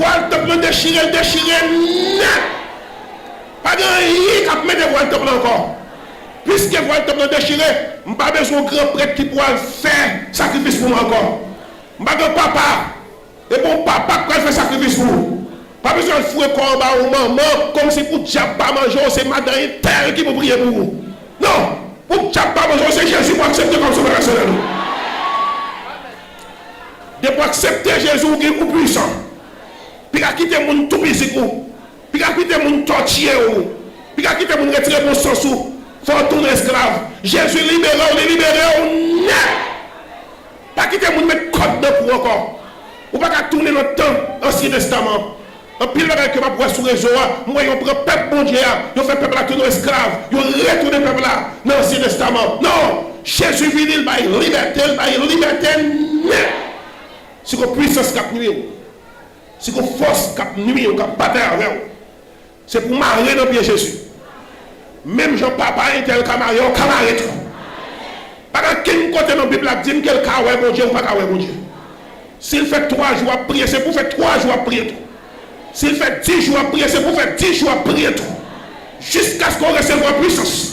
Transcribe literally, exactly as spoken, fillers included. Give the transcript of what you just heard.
Vwal tanp lan dechire, l dechire nèt. Pa gen anyen k ap mete vwal tanp lan ankò. Piske vwal tanp lan dechire, m pa bezwen yon gran prèt ki pou al fè sakrifis pou mwen ankò. M pa gen papa. E bon, papa k pral fè sakrifis pou ou. Pa bezwen al foure kò anba yon manman kòmsi pou dyab pa manje w, se madan entèl ki pou priye pou ou. Non! Pou dyab pa manje w, se Jezi pou aksepte kòm sovè pèsonèl ou. Depi w aksepte Jezi, ou gen, ou pwisan. Pi ka kite moun toupizi w. Pi ka kite moun tòtiye w. Pi ka kite moun retire bon sans ou. Fè w tounen esklav. Jezi libere w, li libere w nèt. Pa kite moun met kòd nan kou w ankò. Ou pa ka tounen nan tan Ansyen Testaman. Anpil bagay ke m ap wè sou rezo a, m wè yo pran pèp Bondye a, yo fè pèp la tounen esklav, yo retounen pèp la nan Ansyen Testaman. Non! Jezi vini, l bay libète, l bay libète nèt. Si gon pwisans k ap nwi w, si gon fòs k ap nwi w, k ap batay avè w, se pou mare nan pye Jezi. Menm jan papa entèl ka mare w, ka mare tou. Pa gen kenn kote nan Bib la k di m ke l ka wè Bondye, ou pa ka wè Bondye. Si l fè twa jou ap priye, se pou fè twa jou ap priye tou. Si l fè dis jou ap priye, se pou fè dis jou ap priye tou. Jiskaske w resevwa pwisans.